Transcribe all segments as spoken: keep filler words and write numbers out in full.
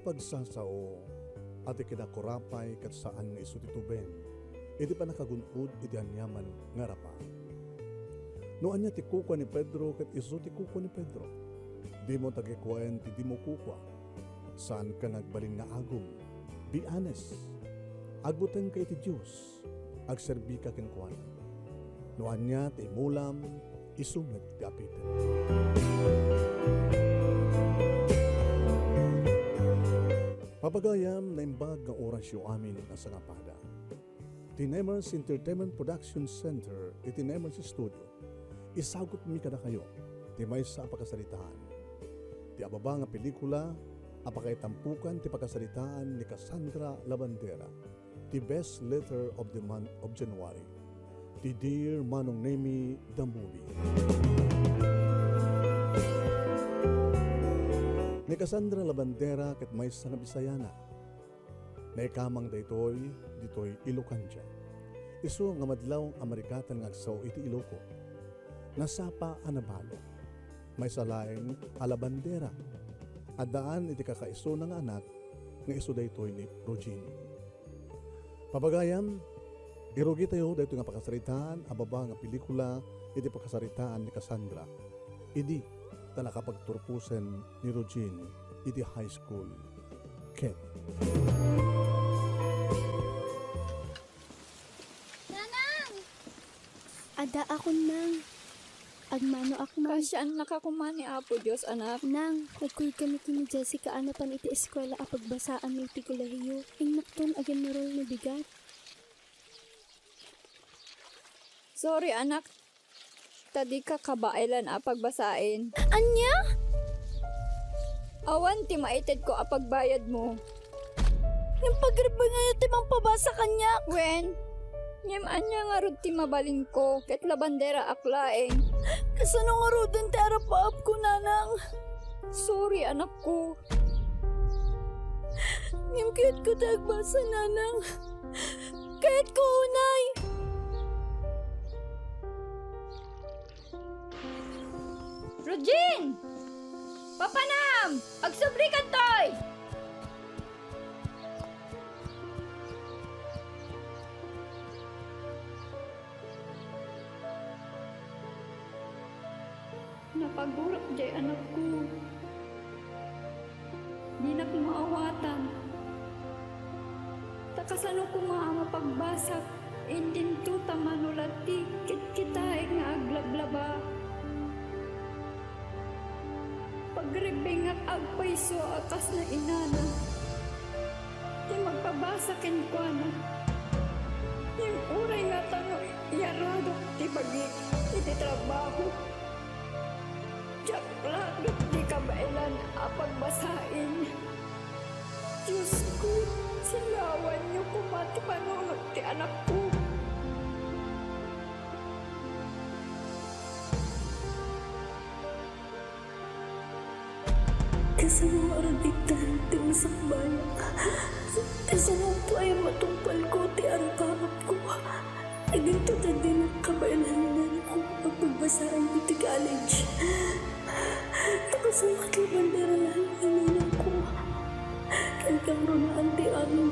pagsasao a ti kinakurapay ket saan nga isu ti tuben iti pannakagun-od iti aniaman nga arapa. No ania ti kukua ni Pedro ket isu ti kukua ni Pedro, dimo tagikuaen ti dimo kukua. Saanka nga agbalin nga agum. Be honest. Agbutengka iti Dios. Agserbika kenkuana. No ania ti imulam, isu met ti apitem. Papagayam, naimbag nga orasyo amin a sangapada. Ti Nemers Entertainment Production Center iti Nemers Studio, isagutmi kadakayo ti maysa a pakasaritaan. Ti ababa nga pelikula a pakaitampukan ti pakasaritaan ni Cassandra Labandera, ti Best Letter of the Month of January, ti Dear Manong Nemy the Movie. Ni Cassandra Labandera ket maysa nga Bisayana. Naikamang daytoy ditoy Ilocandia. Isu nga madlaw a marigatan nga agsao iti Iloco. Nasapa a nabalo. Maysa laeng a Labandera. Addaan iti kakaisuna nga anak nga isu daytoy ni Rogin. Papagayam, irugitayo daytoy nga pakasaritaan a baba nga pelikula iti pakasaritaan ni Cassandra idi ta nakapagturposen ni Rogin iti high school. Ket Nanang! Addaakon, nang. Agmanoak, nang. Kaasiannaka koma ni Apo Dios, anak. Nang, nagkuydkami ken ni Jessica a napan iti eskuela a pagbasaanmi iti kolehiyo. Innakton aginnurong no bigat. Sorry, anak. Ta dika kabaelan a pagbasaen. Ania? Awan ti maitedko a pagbayadmo. Ngem pagribbengyo ti mangpabasa kaniak. Wen, ngem ania ngarud ti mabalinko ket labanderaak laeng? Kasano ngaruden ti arap-aapko, nanang? Sorry, anakko. Ngem kayatko ti agbasa, nanang. Kayatko unay! Rogin! Papanam! Agsublikantoy! Napagurak jay anakko. Dinak maawatan. Ta kasano koma a mapagbasak intinto ta mano la ti kitkitaek nga aglablaba. Pagribbingak agpayso a kasla inana ti magpabasa kenkuana. Ngem uray ngata no iyaradok ti bagik iti trabaho. Diak laeng ti kabaelan a pagbasaen. Diosko, silawanyo koma ti panunot ti anakko. Kasano ngarud ita ti masakbayak? Kasano pay matungpalko ti arap-aapko? Idinto ta dinak kabaelan ni nanangko a pagbasaen iti college. Ta kasano ket labandera laeng ni nanangko? Ken kangrunaan ti amin,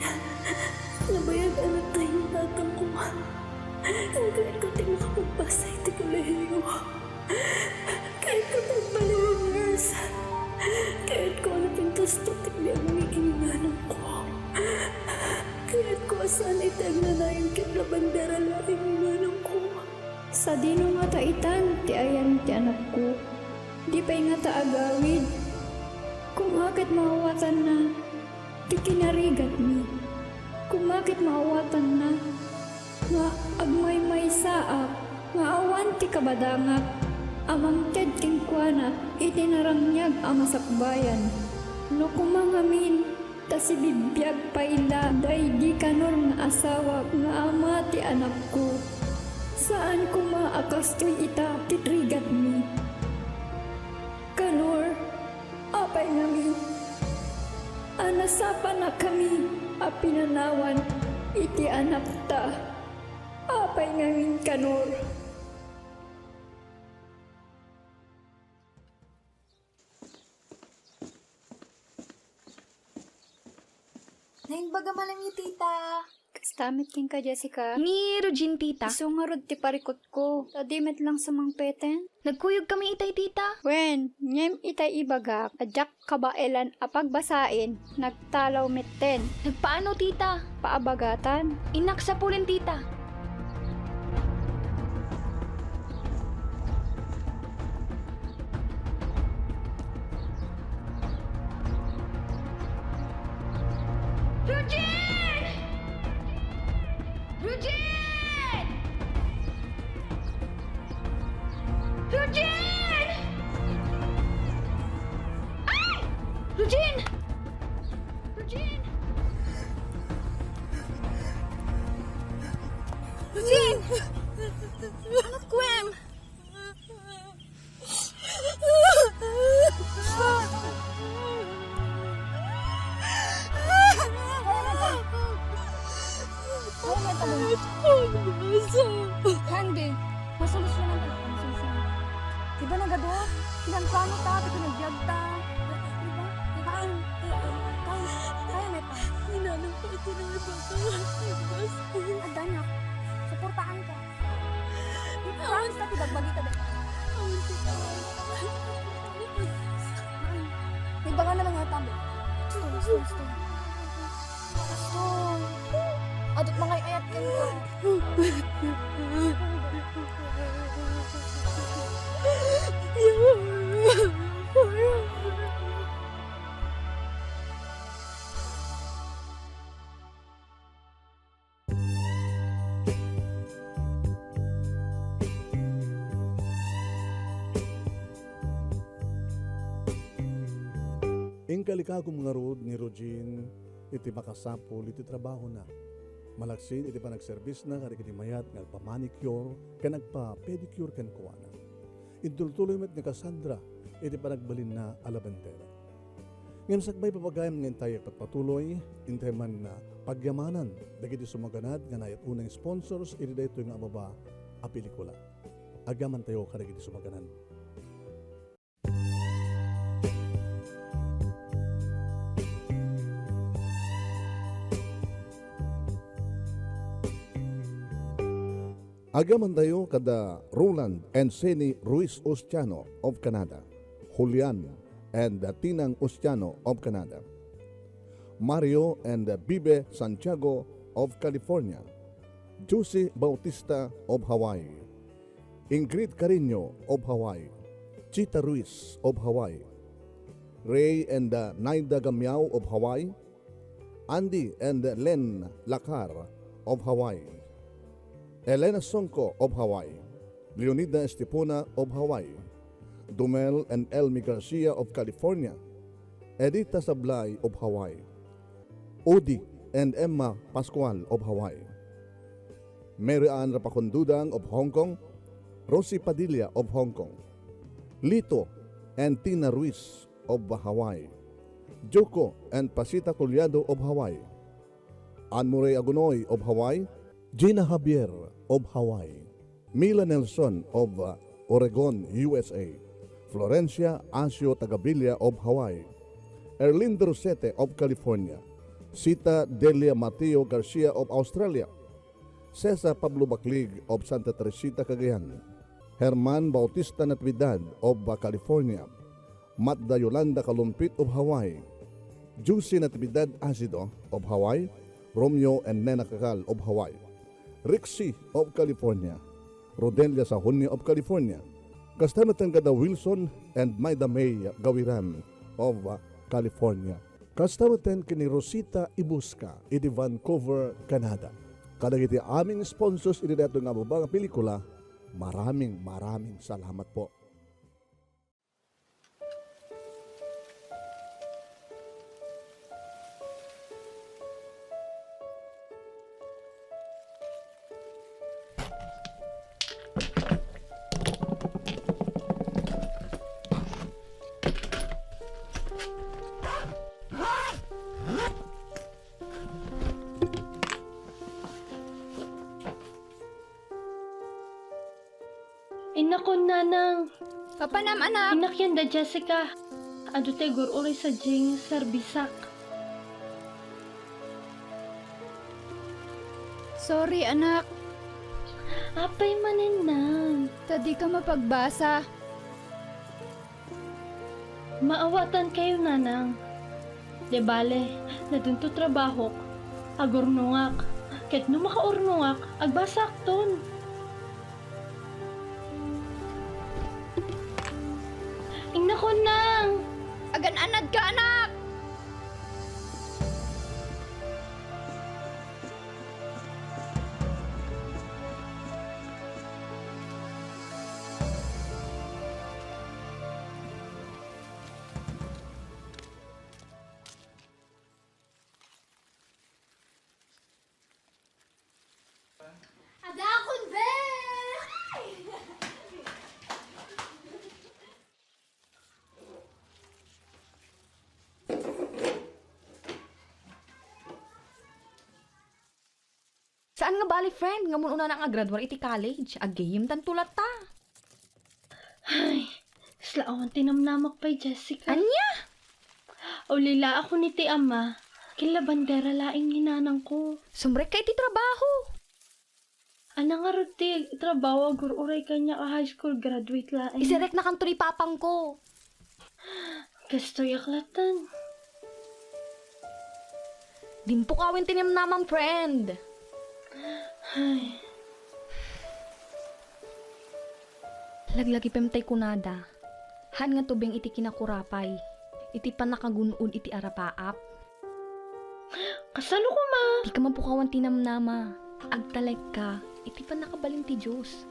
nabayag a natay ni tatangko. Ngem kayatko ti makapagbasa iti kolehiyo. Kayatko ti agbalin a nurse. Kayatko a napintas ti agbiagmi ken ni nanangko. Kayatko a saan iti agnanayon ket labandera laeng ni nanangko. Sadino ngata itan ti ayan ti anakko? Di pay ngata agawid. Koma ket maawatanna ti kinarigatmi. Koma ket maawatanna nga agmaymaysaak nga awan ti kabadangak a mangted kenkuana iti narangniag a masakbayan. No koma ngamin ta sibibiag pay la daydi Kanor nga asawak nga ama ti anakko. Saan koma a kastoy ita ti rigatmi. Kanor, apay ngamin a nasapanakami a pinanawan iti anakta? Apay ngamin, Kanor? Malem, tita. Kasta met kenka, Jessica. Ni Regine, tita. Isu ngarud ti parikutko. Ta di met lang sumangpeten. Nagkuyog kami itay, tita. Wen, ngem itay ibagak, a diak kabaelan a pagbasaen, nagtalaw metten. Nagpaano, tita? Paabagatan. Innak sapulen, tita. Eugene! Eugene! Eugene! Ay! Eugene! Eugene! Eugene! Ano, kuem? Kaya na ito. Hindi. Masolusyonan ta. Masolusyonan ta. Di ba nagadu? Pinagplano ta, iti kinagbiag ta. Di ba? Kaan, kaan, kaya na ito. Inanong ko iti nang ibang. Adda na. Suportaan ka. Promise na ti bagbagi ka, be. Ay, may baka na lang nga tabi. Gusto, gusto, gusto. Gusto. Adut mga ayat ka nito. Inkalikagum ngarud ni Rogin iti makasapul iti trabahona, malaksid iti panagserbisna kadagiti mayat nga agpa-manicure ken agpa-pedicure kenkuana. Intultuloy met ni Cassandra iti panagbalinna a labentera. Ngem sakbay, papagayam, nga intay agpatpatuloy, intay man, ah, pagyamanan dagiti sumaganad nga nayat unay sponsors iti daytoy nga ababa a pelikula. Agyamantayo kadagiti sumaganad. Agyamantayo kada Roland and Seni Ruiz Ostiano of Canada, Julian and Tinang Ostiano of Canada, Mario and Bibe Santiago of California, Josie Bautista of Hawaii, Ingrid Carino of Hawaii, Chita Ruiz of Hawaii, Ray and Naida Gamiao of Hawaii, Andy and Len Lacar of Hawaii, Elena Songco of Hawaii, Leonida Estipona of Hawaii, Dumel and Elmi Garcia of California, Edita Sablay of Hawaii, Udi and Emma Pascual of Hawaii, Mary Ann Rapacondudang of Hong Kong, Rosie Padilla of Hong Kong, Lito and Tina Ruiz of Hawaii, Joko and Pasita Collado of Hawaii, Anne Murray Agunoy of Hawaii, Gina Javier of Hawaii, Mila Nelson of, uh, Oregon, U S A, Florencia Asio Tagabilla of Hawaii, Erlinda Rosete of California, Sita Delia Mateo Garcia of Australia, Cesar Pablo Baclig of Santa Teresita, Cagayan, Herman Bautista Natividad of, uh, California, Matda Yolanda Kalumpit of Hawaii, Juicy Natividad Asido of Hawaii, Romeo and Nena Kakal of Hawaii, Rixie of California, Rodelia Sahunia of California, kasta met kada Wilson and Maida May Gawiran of, uh, California. Kasta met ken ni Rosita Ibusca iti Vancouver, Canada. Kadagiti amin sponsors iti daytoy nga ababa nga pelikula, maraming, maraming salamat po. Innakon, nanang. Papanam, anak. Innak yan da Jessica. Adu tay gur-uray sadiay nga serbisak. Sorry, anak. Apay manen, Nang? Ta dika mapagbasa. Maawatan kayo, Nanang. Di bale, nadunto trabahok, agurnongak, ket no makaurnongak, agbasakton. Ingnakon, Nang! Agan-anad ka, anak! Adakon, be! Saan nga bali, friend, nga mun-unana nga agraduar iti college? Aggayemtanto latta. Ay, kasla awan ti namnamak pay, Jessica. Ania? Ulila ako ni ti ama, ken labandera laeng ni nanangko. Sumrekka iti trabaho. Ania ngarud ti trabaho a gur-uray kaniak a high school graduate laeng? Isereknakanto ni papangko. Kastoyak latta. Dimpukawen ti namnamam, friend. Ay. Laglagipem tay kunada. Haan nga tubeng iti kinakurapay, iti pannakagun-od iti arapaap. Kasano koma? Dika mapukawan ti namnama. Agtalekka iti pannakabalin ti Dios.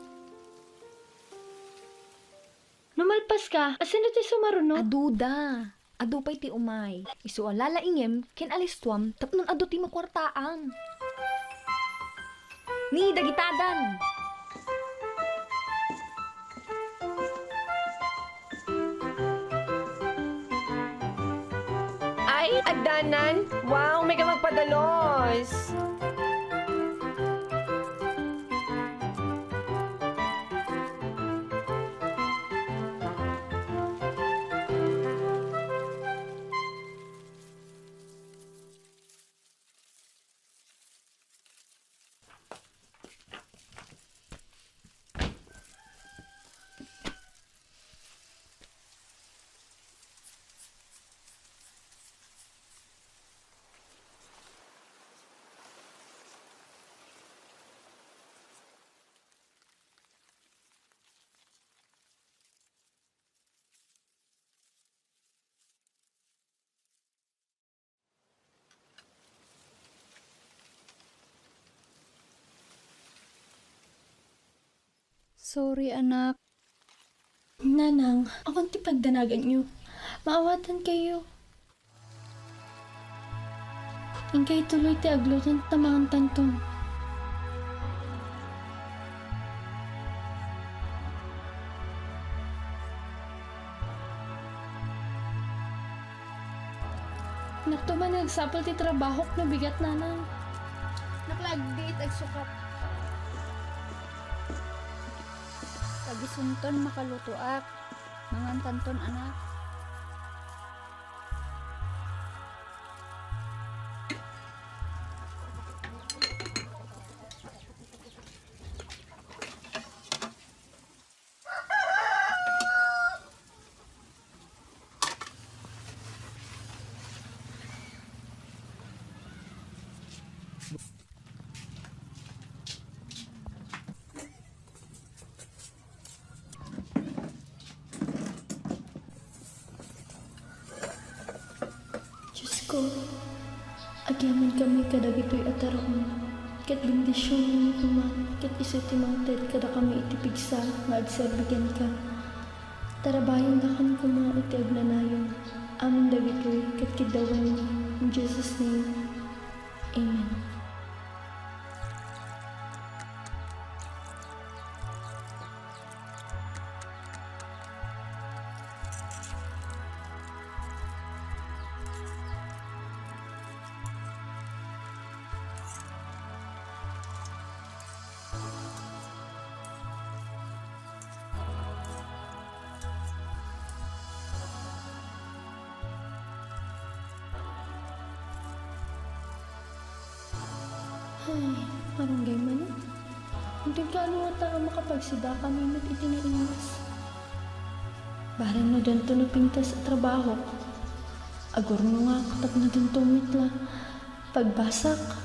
No malpaska, asino ti sumaruno? Aduda. Adu pay ti umay. Isu a lalaingem ken alistuam tapno adu ti makuartaam. Ni dagitadan. Ay, addanan! Wow, mega magpadalos! Sorry, anak. Nanang, awan ti pagdanaganyo. Maawatan kayo. Inkay tuloy ti agluto ta mangantanton. Nakto man nga agsapul ti trabahok no bigat, nanang. Nakla agdiit agsukak. Pagisunton makalutoak. Mangantanton, anak. Diosko, agyamankami kadagitoy a taraon, ket bendisionanmi koma, ket isu ti mangted kadakami iti pigsa nga agserbi kenka. Tarabayendakami koma iti agnanayon. Amin dagitoy ket kiddawenmi. In Jesus' name, amen. Ay, marunggay man, eh. Inton kaano ngata a makapagsidakamin met iti naimas? Bareng no dianto napintas a trabaho. Agurno nga tapno dianto met la pagbasak.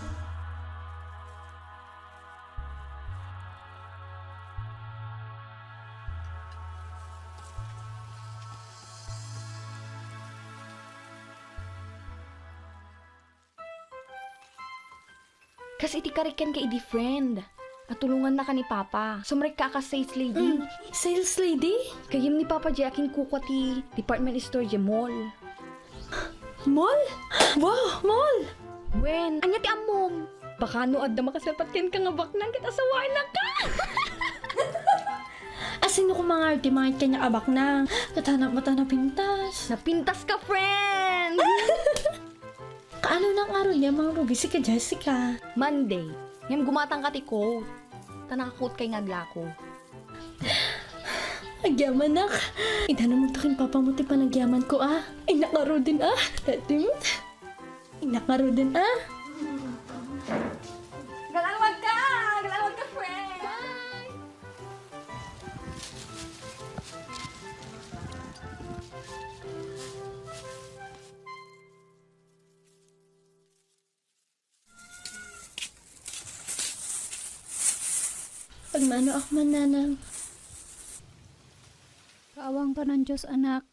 Kas iti karikkan ka idi, friend, a tulongannaka ni Papa. Sumrekka a kas sales lady. Mm, sales lady? Gayyem ni Papa jay a kinkukua ti department store jay mall. Mall? Wow, mall! Wen, ania ti ammom? Baka no adda makasalpat kenka nga baknang ket asawaennaka. Asino koma nga ti mangit kaniak a baknang? Ket hanap met a napintas. Napintaska, friend! Kaano nang ngarud nga mangrugi sika, Jessica? Monday. Ngem gumatangka ti coat. Ta naka-coat kay nga aglako. Agyamanak. Idanon mo to ken papamo ti panagyamanko, a. Innak ngaruden, a. Dati met. Innak ngaruden, a. Galanwag ka! Galanwag ka, friend! Bye! Pagmanoak man, nanang. Kaawangka ken Dios, anak.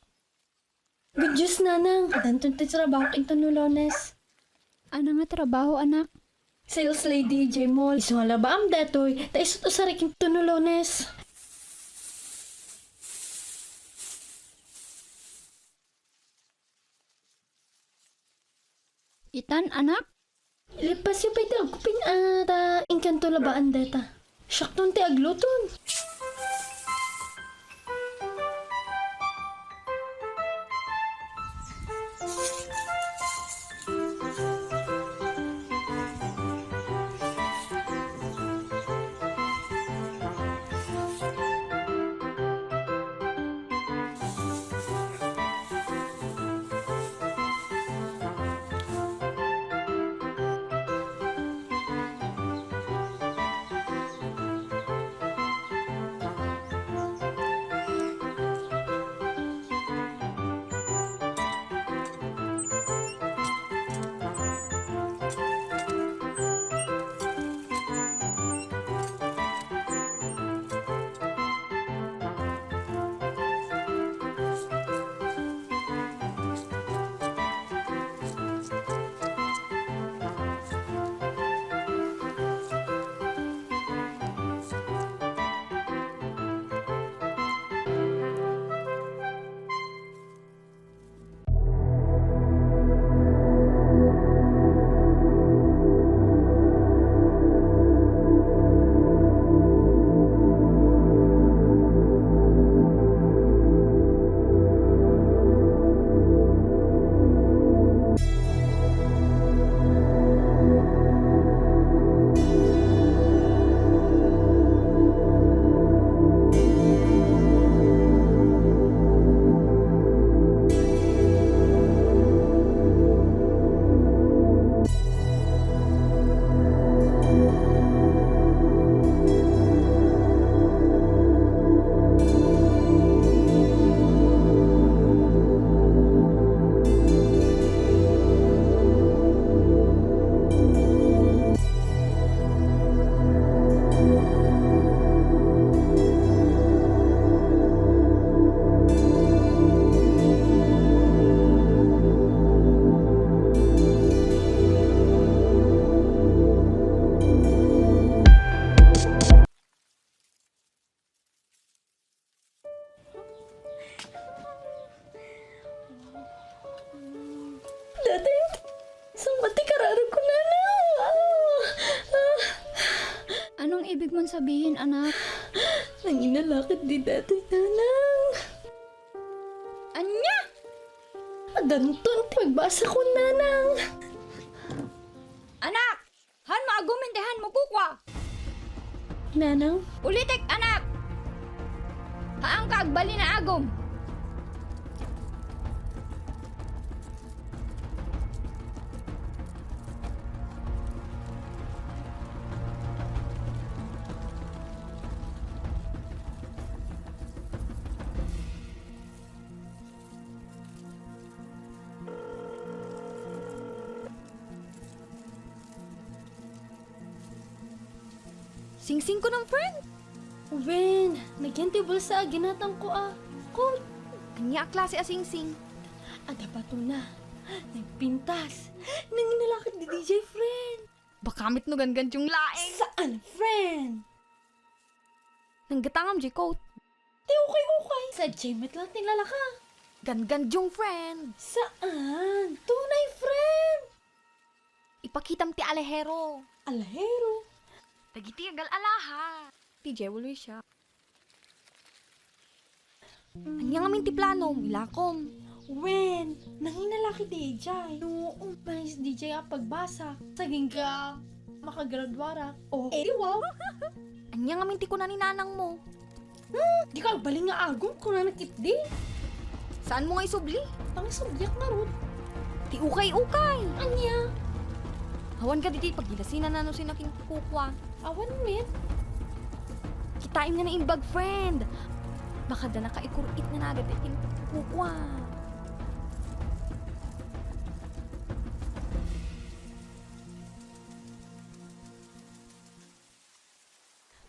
Good news, nanang. Addanton ti trabaho inton no Lunes. Ania nga trabaho, anak? Sales lady idiay mall. Isu nga labaam daytoy, ta isu't usarik inton no Lunes. Itan, anak? Ilippasyo pay ti agkupin a ta inkanto labaan dayta. Siakton ti agluton. Dati, saan ba ti kararag ko, nanang? Ah! Ah! Anong ibig mong sabihin, anak? Nangina la ketdi dati, nanang. Ania? Addanton ti pagbasakon, nanang. Anak! Haan mo agumen ti haan mo kukua. Nanang? Ulitek, anak! Haanka agbalin a agum. Singsing ko nang friend. Wen, nagyan ti bulsa a ginatangko a coat. Ania a klase a singsing? Adda batona. Nagpintas. Nanginalakat di D J friend. Baka met no gangandiong laeng. Saan, friend? Nanggatangam diay coat. Ti ukay-ukay. Sadiay met laeng ti lalaka. Gangandiong friend. Saan? Tunay, friend. Ipakitam ti alahero. Alahero? Dagiti agal-alaha. Ti jewelry shop. Ania ngamin ti planom, ilakom? Wen, nanginalakat ti D J. No, umpay D J a pagbasa. Sagingga, makagraduara. Oh, eh, wow. Ania ngamin ti kuna ni nanangmo? Hmm, dika agbalin nga agum, kunana ketdi. Saanmo nga isubli? Pangisubliak ngarud. Ti ukay-ukay. Ania? Awan kadi ti pagilasinan no sino a kinkukua. Awan met. Kitaem nga naimbag, friend. Baka adda nakaikur-it nga nagad ti kinkukua.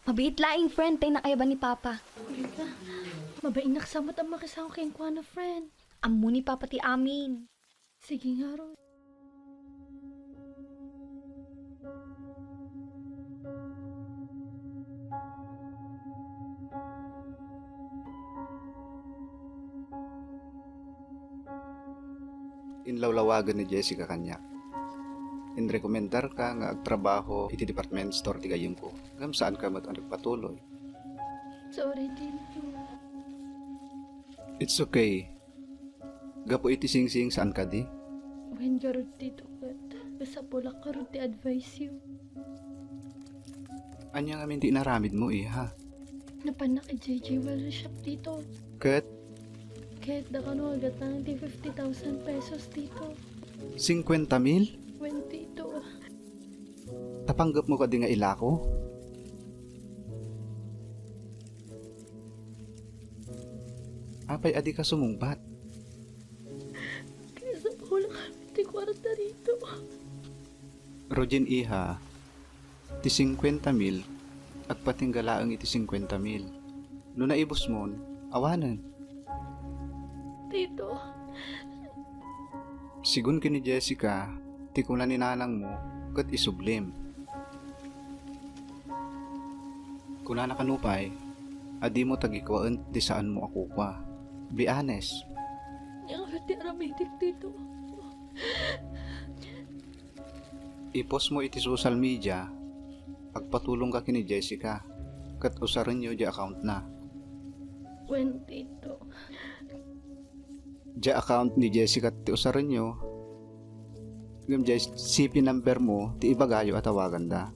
Mabiit laeng, friend, tay nakayaban ni Papa. Rika, mabainnak sa met a makisao kenkuana, friend. Ammo ni Papa ti amin. Sige ngarud. Inlawlawagen ni Jessica kaniak. Inrekomendarka nga agtrabaho iti department store ti gayyemko, ngem saanka met a nagpatuloy. Sorry, Tito. It's okay. Gapu iti singsing, saan kadi? Wen ngarud, Tito, ket masapulak ngarud ti advice-yo. Ania ngamin ti inaramidmo, iha? Napannak idiay jewelry shop, Tito. Ket? Ket, dakano nga gatang ti fifty thousand pesos, Tito. Singkuenta mil? Wen, Tito. Ta panggepmo kadi nga ilako? Apay a dika sumungbat? Kaysa paulak amin ti kuarta dito. Rojen, iha, ti singkuenta mil, agpatingga laeng iti singkuenta mil. No naibusmon, awanen. Tito. Sigun ken ni Jessica, ti kuna ni nanangmo ket isublim. Kunana kano pay a dimo tagikuaen ti saanmo a kukua. Be honest. Ania ti aramidek, Tito? I-post mo iti social media, agpatulongka ken ni Jessica, ket usarenyo diay account na. Wen, Tito. Diay account ni Jessica ti usarenyo, ngem diay C P number mo ti ibagayo a tawaganda.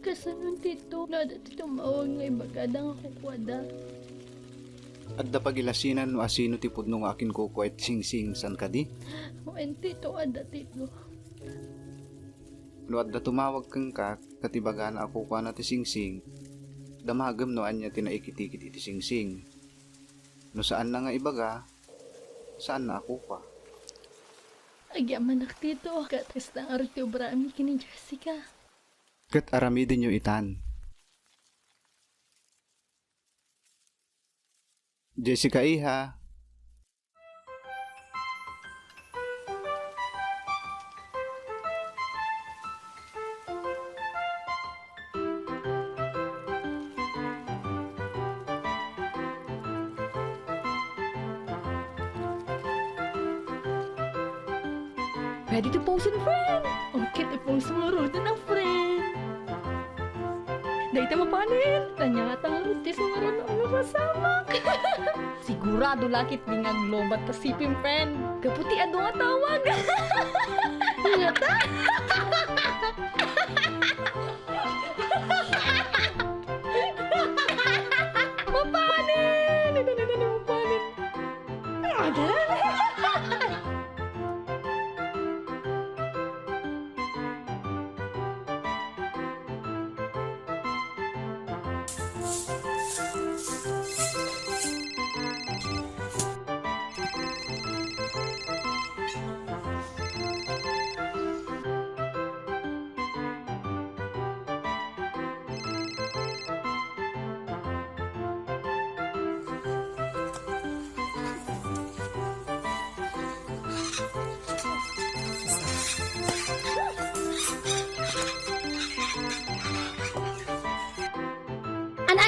Kasano, Tito, no adda ti tumawag nga ibagada nga kukuada? Adda pagilasinan no asino ti pudno nga akinkukua iti singsing, saan kadi? Wen, Tito, adda, Tito. No adda tumawag kenka ket ibagana a kukuana ti singsing, damagem no ania ti naikitikit iti singsing. No saanna nga ibaga, saanna a kukua. Agyamanak, Tito, ket kasta ngarud ti obraami ken ni Jessica. Ket aramidenyo itan. Jessica, iha. Ready to post in, friend! Okay, i-post mo ngarud, friend! Dayta mapanen, ania ngata ngarud ti sumaruno a mapasamak. Sigurado la ketdi nga aglobat ta sipim, friend. Gapu ti adu nga tawag. Ngata. Mapanen! Ito na na mapanen.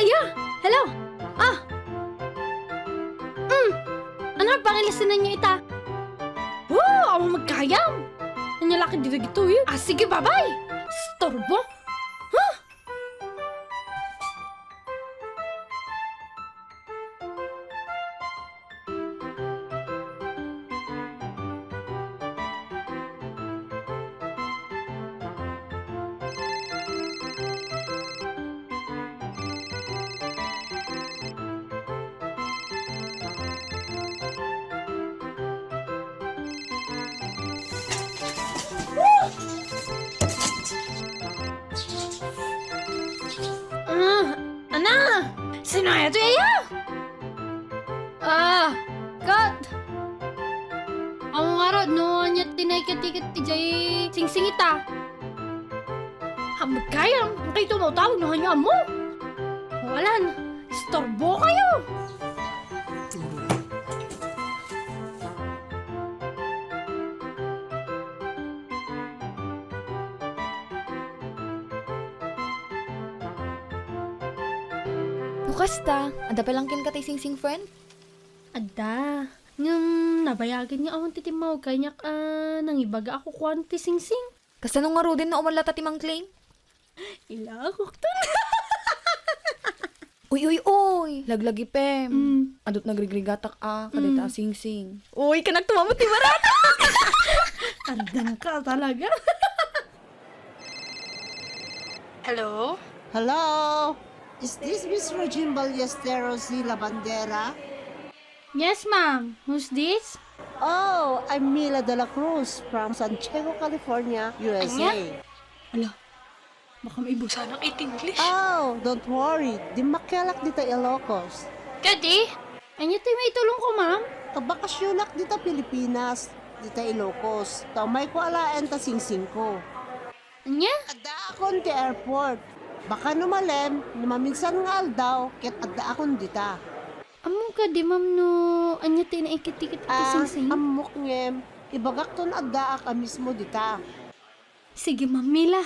Iya, hello. Ah. Mm. Ano, pangilasinanyo ita? Wow, awan gayam. Ania la ket dagitoy? Ah, sige, bye-bye. Istorbo. Huh? Ah, ana! Sino aya toy aya? Ah, kat! Ammom ngarud no ania ti naikit-ikit idiay singsing ita. Ammok gayam, kayto matawag no ania ammo. Walan, istorbokayo. No kasta, adda pay laeng kenka ti singsing, friend? Adda. Ngem nabayagen nga awan ti timmawag kaniak a nangibaga a kukuana ti singsing. Kasano ngaruden no awan latta ti mangclaim? Ilakokton. Uy, uy, uy! Laglagipem. Mm. Adut nagrigrigatak a, kadayta a singsing. Uy, kanak tumamot ti baratak! Addanka talaga. Hello? Hello? Is this Miss Regine Ballesteros de la Bandera? Yes, ma'am. Who's this? Oh, I'm Mila de la Cruz from San Diego, California, U S A. Ania? Ala, baka maibusanak iti English. Oh, don't worry. Dimmakkelak dita Ilocos. Kadi? Ania ti maitulongko, ma'am? Agbakasyonak dita Pilipinas, dita Ilocos. Ta umayko alaen ta singsingko. Ania? Addaakon ti airport. Baka no malem, no maminsan nga aldaw, ket addaakon dita. Ammom kadi, ma'am, no ania ti naikit-ikit iti singsing? Ah, ammok ngem, ibagakto no addaak a mismo dita. Sige, Ma'am Mila.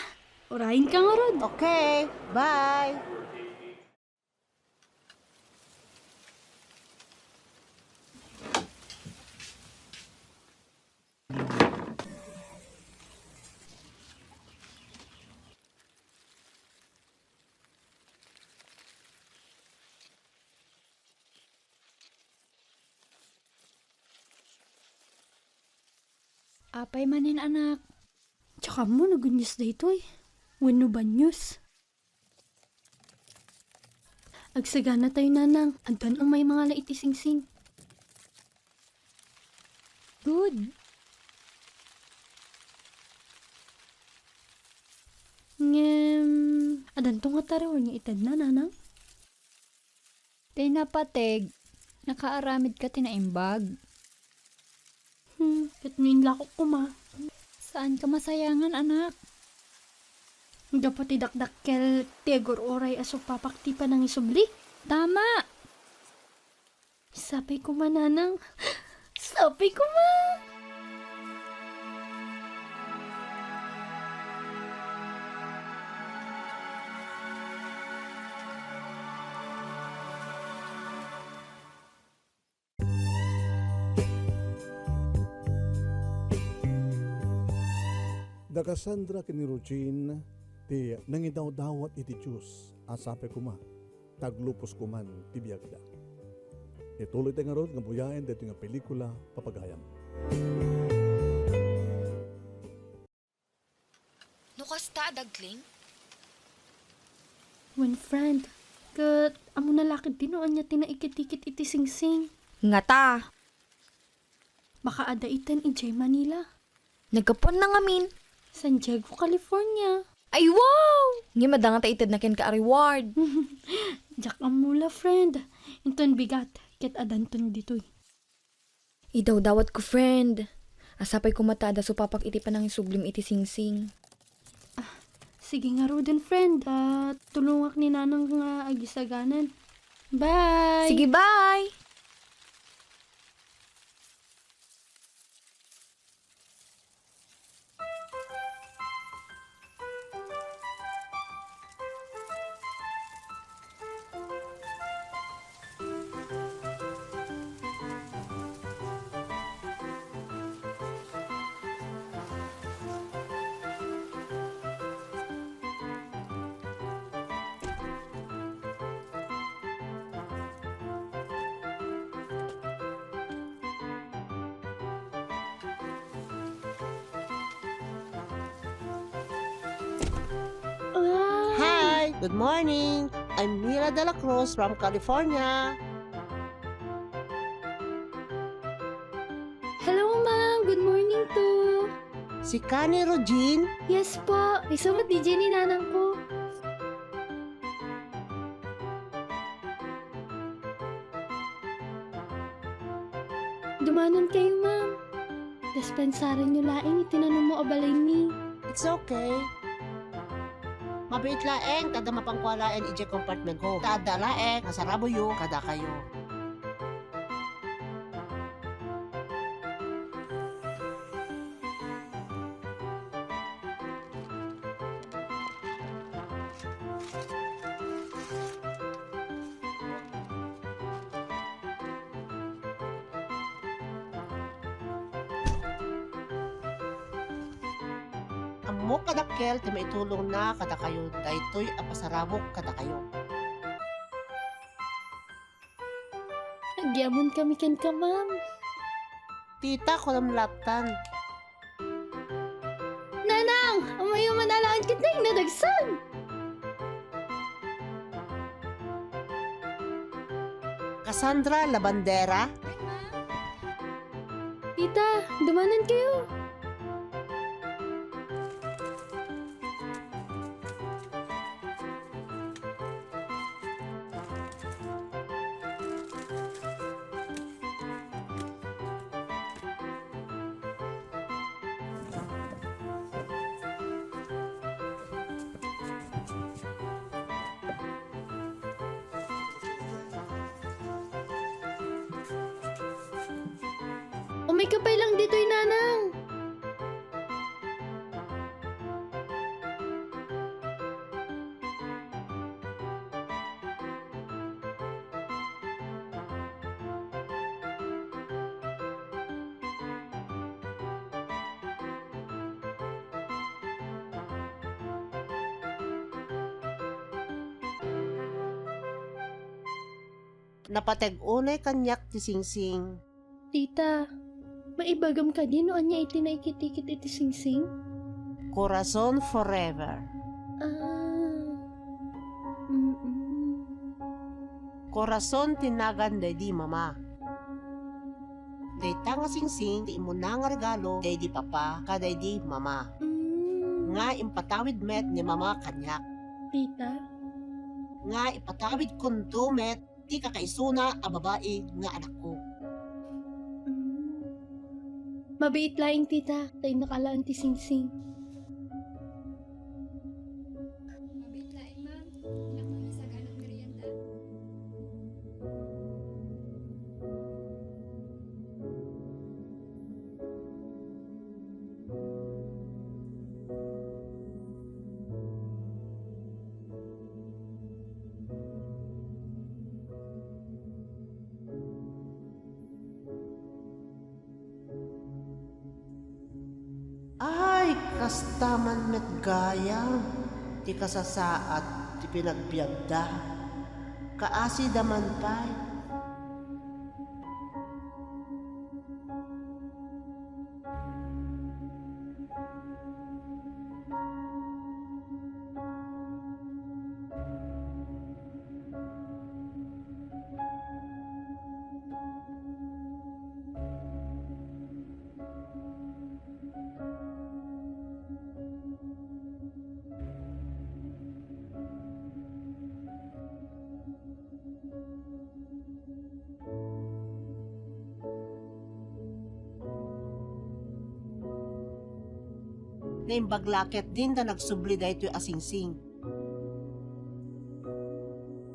Urayenka ngarud. Okay, bye. Apay manen, anak? Diak ammo no good news daytoy wenno bad news. Agsaganatayo, Nanang. Addan umay mangala iti singsing. Good. Ngem, addanto ngata reward nga itedna, Nanang? Tay napateg, nakaaramidka ti naimbag. Hmm, ket no inlakok koma. Saanka masayangan, anak. Gapu ti dakdakkel ti agur-uray a supapak ti panangisubli. Tama! Sapay koma, Nanang. Sapay koma! Da Cassandra ken ni Regine ti nangidawdawat iti Dios a sapay koma ta aglupos koman ti biagda. Ituloyta ngarud nga buyaen daytoy nga pelikula, Papagayam. No kasta a dagling? Wen, friend, ket ammona la ketdi no ania ti naikit-ikit iti singsing. Ngata? Baka adda iten idiay Manila. Naggapuanna ngamin? San Diego, California. Ay, wow! Ngem adda ngata itedna kenka a reward. Diak ammo la, friend. Inton bigat, ket addanton ditoy. Idawdawatko, friend. A sapay koma ta adda supapak iti panangisublim iti singsing. Ah, sige ngaruden, friend. Ah, tulongak ni Nanang nga agisaganan. Bye! Sige, bye! Good morning! I'm Mila de la Cruz from California. Hello, ma'am! Good morning too! Si Kani Rojin? Yes po! Isumot di Jenny nanang ko. Dumanon kayo, ma'am. Dispensaran nyo laeng iti nanummo a balaymi. It's okay. Mabiit laeng, ta adda mapankua laeng idiay compartment ko. Ta adda laeng, masaraboyo, kadakayo. Ammok a dakkel ti maitulongna kadakayo daytoy a pasarabok kadakayo. Agyaman kami kenka, ma'am. Tita, kunam lattan. Nanang! Amayo man alaen ket nadagsan! Cassandra Labandera? Tita, dumanan kayo. Umay ka pay lang ditoy, nanang. Napateg unay kaniak ti singsing. Tita, maibagam kadi no ania iti naikit-ikit iti singsing? Corazon forever. Ah, mm-mm. Corazon ti nagan daydi mama. Dayta nga singsing ti immuna nga regalo daydi papa kadaydi mama. Mm. Nga impatawid met ni mama kaniak. Tita? Nga ipatawidkonto met ti kakaisuna a babai nga anakko. Mm. Mabiit laeng, tita, ta innak alaen ti singsing. Mabiit laeng, ma'am. Innak nga sagana a merienda. Ay, kasta man met gayam ti kasasaad ti pinagbiagda. Kaasida man pay. Naimbag la ketdin ta nagsubli daytoy a singsing.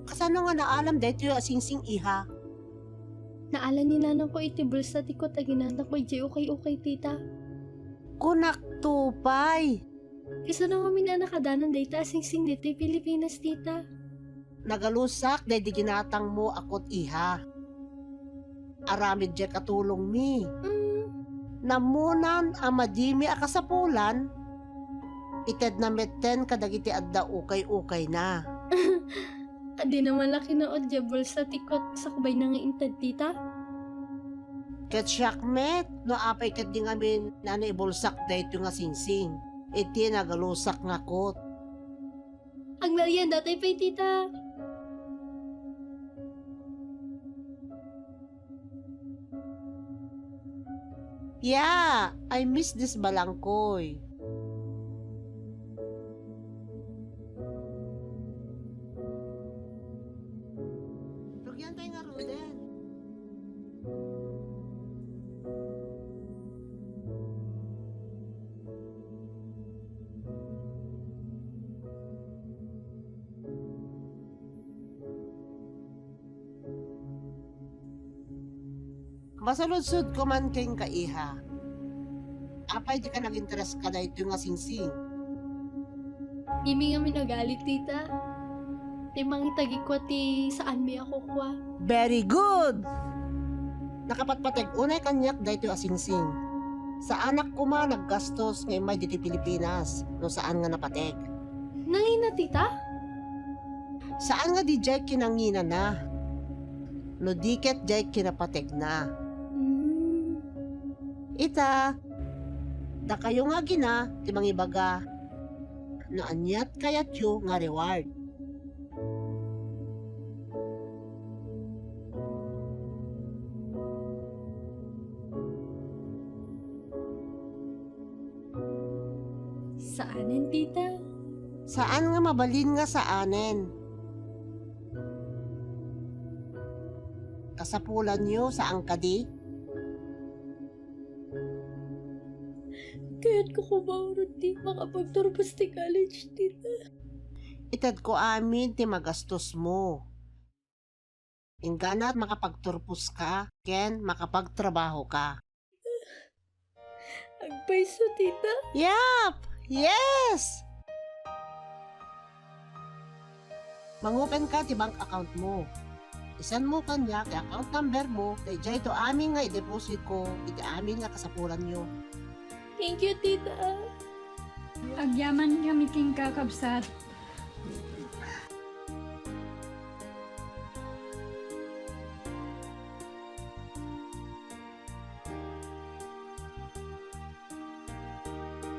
Kasano nga naalam daytoy a singsing, iha? Naalan ni nanangko iti bulsa ti kot a ginatangko idiay ukay-ukay, tita. Kunak to pay! Kasano ngamin a nakadanan dayta a singsing ditoy Pilipinas, tita? Nagalusak daydi ginatangmo a kot, iha. Aramid diay katulongmi. Mm. Nammunan a madimi a kasapulan, itedna metten kadagiti adda ukay-ukayna. Adina man la kinaud diay bulsa ti kot sakbayna nga inted, tita? Ket siak met, no apay ketdi ngamin a naibulsak daytoy nga singsing iti nagalusak nga kot. Merienda tayo pay, tita. Yeah, I miss this balangkoy. Rugyan tayo nga ruden. Masuludsodko man kenka, iha. Apay dika nag-interes kadaytoy nga singsing? Dimi ngamin agalit, tita. Ti mangitagikua ti saanmi a kukua. Very good! Nakapatpateg unay kaniak daytoy a singsing. Saanak koma naggastos nga immay ditoy Pilipinas no saan nga napateg. Nangina, tita? Saan nga diay kinanginana, no di ket diay kinapategna. Mm. Ita, dakayo nga agina ti mangibaga no aniat kayatyo nga reward. Saanen, tita? Saan nga mabalin nga saanen? Kasapulanyo, saan kadi? Kayatko koma a di makapagturpos ti college, tita. Itedko amin ti magastosmo. Inggana makapagturposka ken makapagtrabahoka. Agpayso, tita? Yap! Yes! Mangopenka ti bank accountmo. Isenmo kaniak ti account numbermo, ta idiayto amin nga idepositko iti amin nga kasapulanyo. Thank you, tita. Agyamankami kenka, kabsat.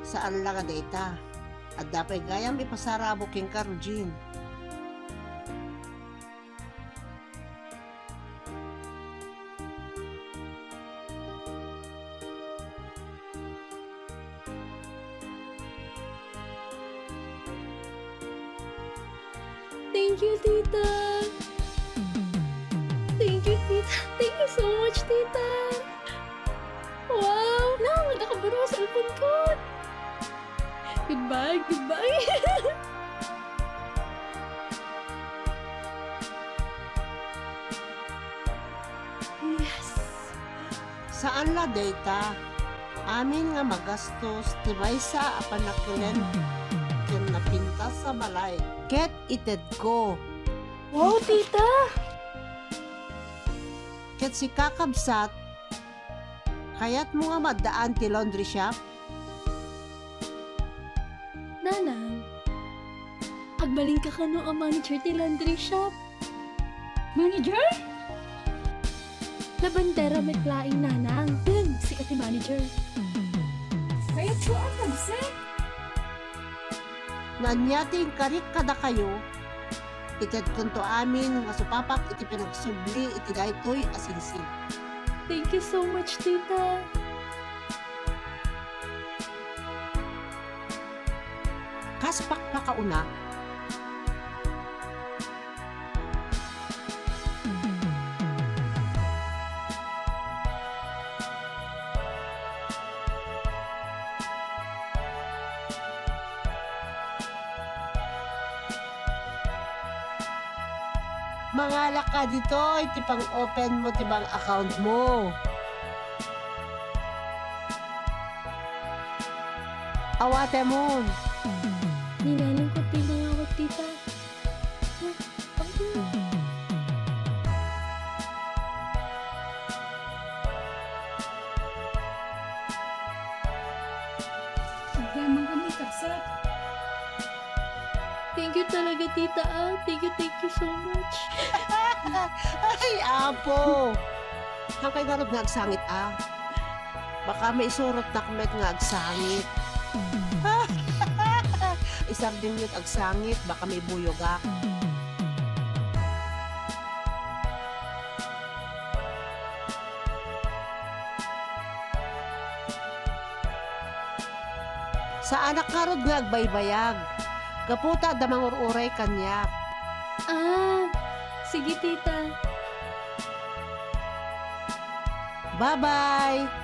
Saan la nga dayta. Adda pay gayam ipasarabok kenka, Rugin. Thank you, tita. Thank you, tita. Thank you so much, tita. Wow! Nang, nagakabaro sa cellphone ko. Goodbye, goodbye. Yes. Saan la dayta? Amin nga magastos ti maysa a pannakilem ken napintas a balay. Ket itedko. Wow, tita! Ket sika, kabsat, kayatmo nga maaddaan ti laundry shop? Nanang, agbalinka kano a manager ti laundry shop? Manager? Labandera met laeng, nanang. Wen, sika ti manager. Kayatko a, kabsat. No ania ti inkarik kadakayo, itedkonto amin nga supapak iti panagsubli iti daytoy a singsing. Thank you so much, tita. Kas pakpakauna, mangalaka ditoy ti pang-open mo ti bank account mo. Awatemon. Ninanang ko ti mangawat, tita. Agyamankami, kabsat. Thank you talaga, tita, ah. Thank you, thank you so much. Ay, apo! Haankayo ngarud nga agsangit, ah. Baka maisurotnak met nga agsangit. Sardinio't agsangit, baka mabuyogak. Saanak ngarud nga agbaybayag. Gapu ta adda mangur-uray kaniak. Ah, sige, tita. Bye-bye!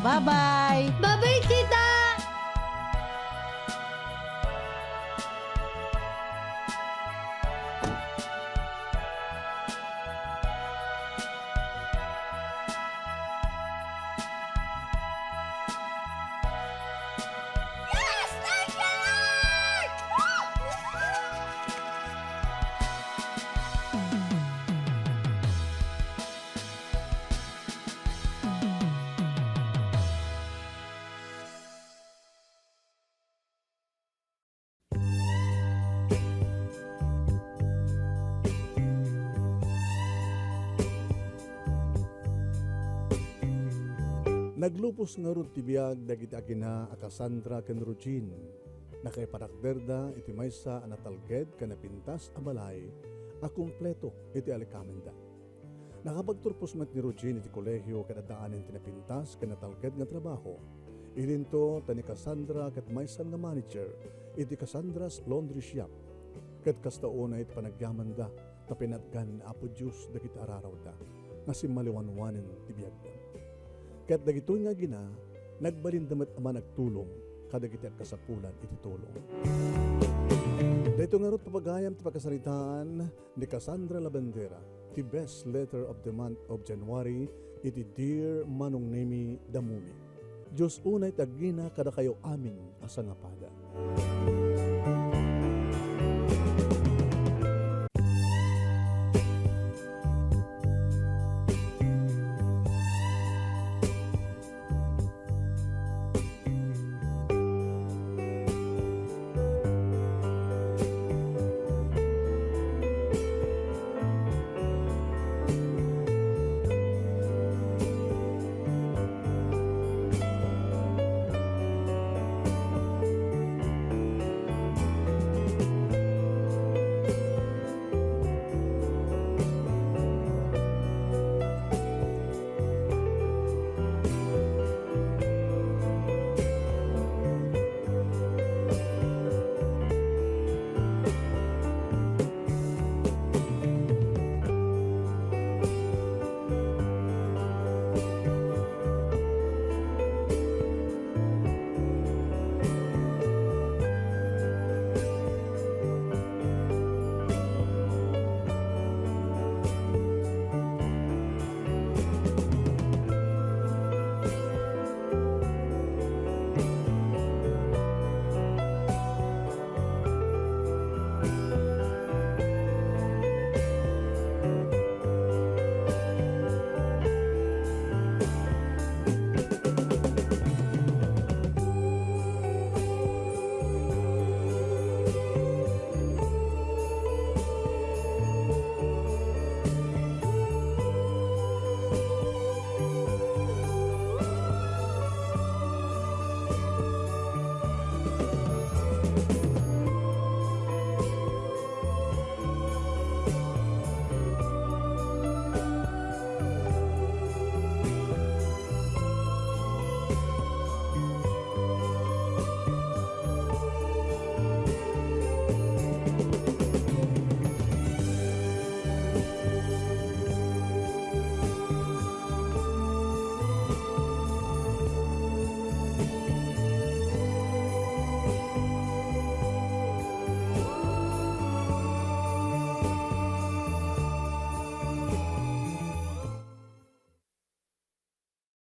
Bye-bye! Bye-bye, tita! Yes! Thank you, Lord! Naglupos ngarud ti biag dagiti agina a Cassandra ken Rugin. Nakaipatakderda iti maysa a natalged ken napintas a balay a kompleto iti alikamenda. Nakapagturpos met ni Rugin iti kolehio ket addaanen ti napintas ken natalged nga trabaho. Idinto ta ni Cassandra ket maysan nga manager iti Cassandra's Laundry Shop. Ket kasta unay ti panagyamanda ta pinatgan ni Apo Dios dagiti ararawda nga simmaliwanwanen ti biagda. Ket dagitoy nga agina, nagbalinda met a managtulong kadagiti agkasapulan iti tulong. Daytoy ngarud, papagayam, ti pakasaritaan ni Cassandra Labandera, ti best letter of the month of January iti Dear Manong Nemi Damumi. Dios unay ti agina kadakayo amin a sangapada.